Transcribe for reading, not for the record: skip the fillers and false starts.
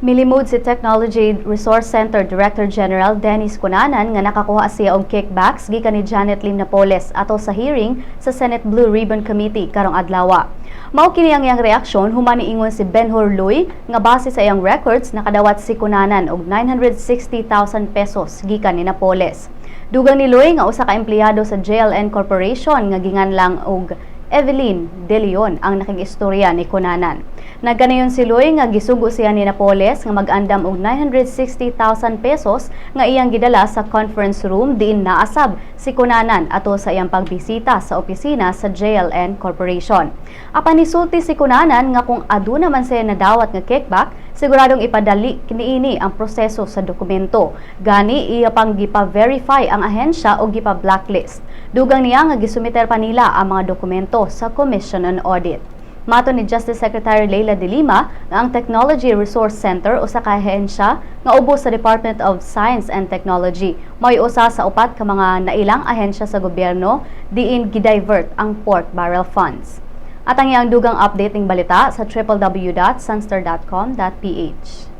Milimod si Technology Resource Center Director General Dennis Cunanan nga nakakuha siya og kickbacks gikan ni Janet Lim Napoles ato sa hearing sa Senate Blue Ribbon Committee karong adlaw. Mao kini ang iyang reaksyon human niingon si Benhur Luy nga base sa iyang records, nakadawat si Cunanan og 960,000 pesos gikan ni Napoles. Dugang ni Luy nga usa ka empleyado sa JLN Corporation nga ginganlang og Evelyn De Leon ang nakig-istorya ni Cunanan. Nagkanayon si Luy nga gisugo siya ni Napoles nga mag-andam og 960,000 pesos nga iyang gidala sa conference room diin naasab si Cunanan ato sa iyang pagbisita sa opisina sa JLN Corporation. Apan nisulti si Cunanan nga kung aduna man siya nadawat nga kickback, siguradong ipadali niini ang proseso sa dokumento. Gani iya pang gipa-verify ang ahensya o gipa-blacklist. Dugang niya nga gisumiter pa nila ang mga dokumento sa Commission on Audit. Matod ni Justice Secretary Leila de Lima nga ang Technology Resource Center usa ka ahensya nga ubos sa Department of Science and Technology. Mao'y usa sa upat ka mga nailang ahensya sa gobyerno diin gidivert ang pork barrel funds. At ang iyang dugang update ning balita sa www.sunstar.com.ph.